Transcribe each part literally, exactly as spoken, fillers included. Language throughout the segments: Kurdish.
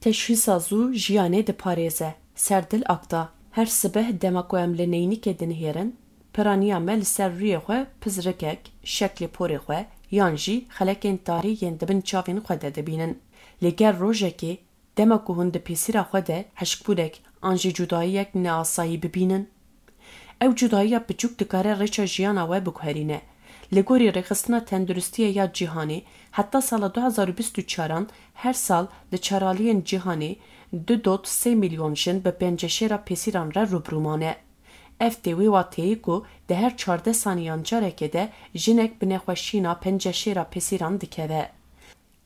Teşhîsa zû jiyanê diparêze. Serdil Akta. Her sibeh dema ku em li neynikê dinihêrin, piraniya me li ser rûyê xwe pizrikek, şeklê porê xwe yan jî xelekên tarî yên di bin çavên xwe de dibînin. Lê ger rojekê, dema ku hûn di pêsîra xwe de hişkbûnek an jî cudayiyek neasayî bibînin, ew cudayiya piçûk dikare rêça jiyana we biguherîne. Li gorî Rêxistina Tenduristiyê ya Cîhanê, heta sala du hezar û bîst û çaran her sal li çaraliyên cîhanê du dot sê milyon jin bi penceşêra pêsîran re rûbirû mane. Ev tê wê wateyê ku di her çardeh saniyan carekê de jinek bi nexweşîna penceşêra pêsîran dikeve.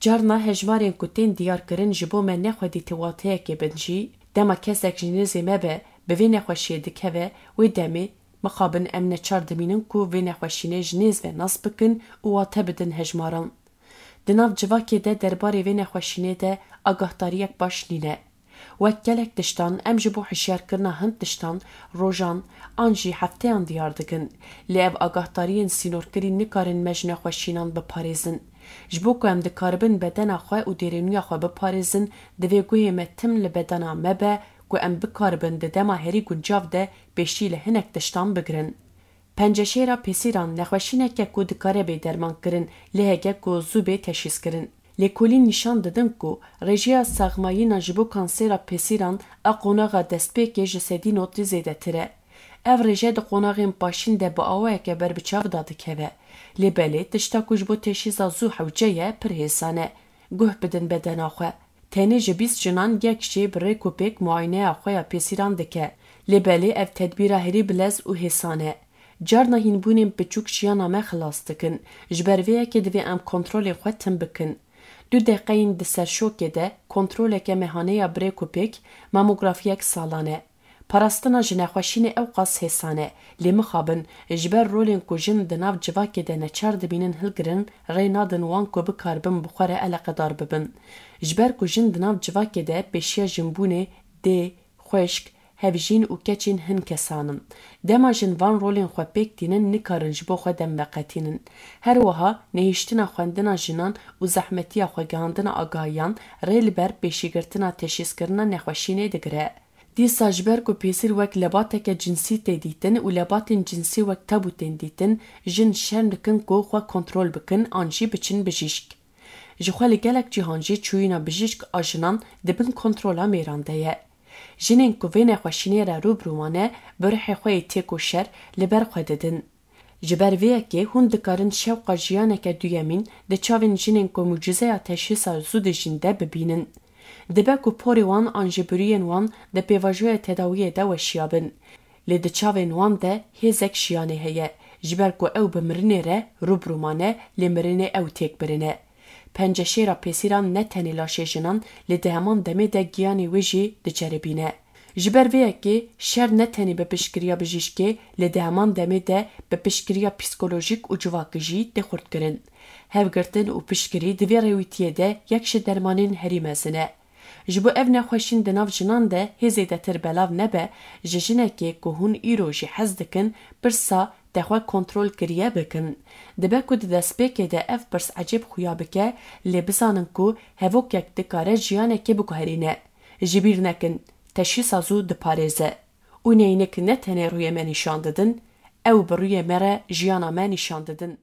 Carna hejmarên ku tên diyarkirin ji bo me ne xwedî tê wateyekê bin jî, dema kesek ji nêzê me be, bi vê nexweşiyê dikeve, wê demê mixabin em neçar dimînin ku vê nexweşînê ji nêz ve nas bikin û wate bidin hejmaran. Di nav civakê de derbarê vê nexweşînê de agahdariyek baş nîne. Wek gelek tiştan, em ji bo hişyarkirina hin tiştan rojan an jî hefteyan diyar dikin. Lê ev agahdariyên sînorkirî nikarin me ji nexweşînan biparêzin. Ji bo ku em dikaribin bedena xwe û dêrênûya xwe biparêzin, divê guhê me tim li bedena me be ku em bikaribin di dema herî guncav de pêşî li hinek tiştan bigirin. Penceşêra pêsîran nexweşînek e ku dikare bê dermankirin, lê hege ku zû bê teşhîskirin. Lêkolîn nîşan didin ku rêjeya saxmayîna ji bo kansêra pêsîran a qonaxa destpêkê ji sedî notî zêdetir e. Ev rêje di qonaxên paşîn de bi awayeke berbiçav dadikeve. Lê belê tişta ku ji bo teşhîsa zû hewce ye, pir hêsan e. Guh bidin bedena xwe. Tenê ji bîst jinan yek jê bi rêk û pêk muayeneya xwe ya pêsîran dike. Lê belê ev tedbîra herî bilez û hêsan e. Carna hînbûnên piçûk jiyana me xilas dikin. Ji ber vê yekê divê em kontrolê xwe tim bikin. Du deqeyên di serşokê de kontroleke mehane ya bi rêk û pêk, mamografiyek salan e. Parastina ji nexweşînê ewqas hêsan e, lê mixabin, ji ber rolên ku jin di nav civakê de neçar dibînin hilgirin, rê nadin wan ku bikaribin bi xwe re eleqedar bibin. Ji ber ku jin di nav civakê de pêşiya jinbûnê dê, xwişk, hevjîn û keçên hin kesan in. Dema jin van rolên xwe pêk tînin, nikarin ji bo xwe dem veqetînin. Her wiha nehiştina xwendina jinan û zehmetiya xwegihandina agahiyan rê li ber pêşîgirtina teşhîskirina nexweşînê digire. Dîsa ji ber ku pêsîr wek lebateke cinsî tê dîtin û lebatên cinsî wek tabû tên dîtin, jin şerm dikin ku xwe kontrol bikin an jî biçin bijîşk. Ji xwe li gelek cîhan jî çûyîna bijîşk a jinan di bin kontrola mêran de ye. Jinên ku vê nexweşînê re rû bi rû mane, bi ruhê xwe yê têkoşer li ber xwe didin. Ji ber vê yekê hûn dikarin şewqa jiyaneke duyemîn di çavên jinên ku mucizeya teşhîsa zû dijîn de bibînin. Dibe ku porê wan an jî birûyên wan di pêvajoya tedawiyê de weşiya bin. Lê di çavên wan de hêzek jiyanê heye, ji ber ku ew bi mirinê re rû bi rû mane, lê mirinê ew têk birine. Penceşêra pêsîran ne tenê laşê jinan, lê di heman demê de giyanê wê jî diceribîne. Ji ber vê yekê şer ne tenê bi piştgiriya bijîşkê, lê di heman demê de bi piştgiriya psîkolojîk û civakî jî tê xurtkirin. Hevgirtin û piştgirî di vê rêwîtiyê de yek ji dermanên herî mezin e. Ji bo ev nexweşîn di nav jinan de hê zêdetir belav nebe, ji jinekê ku hûn îro jî hez dikin, pirsa te xwe kontrol kiriye bikin. Dibe ku di destpêkê de ev pirs ecêb xuya bike, lê bizanin ku hevokek dikare jiyanekê biguherîne. Ji bîr nekin, teşhîsa zû diparêze. Û neynik ne tenê rûyê me nîşan didin, ew bi rûyê me re jiyana me nîşan didin.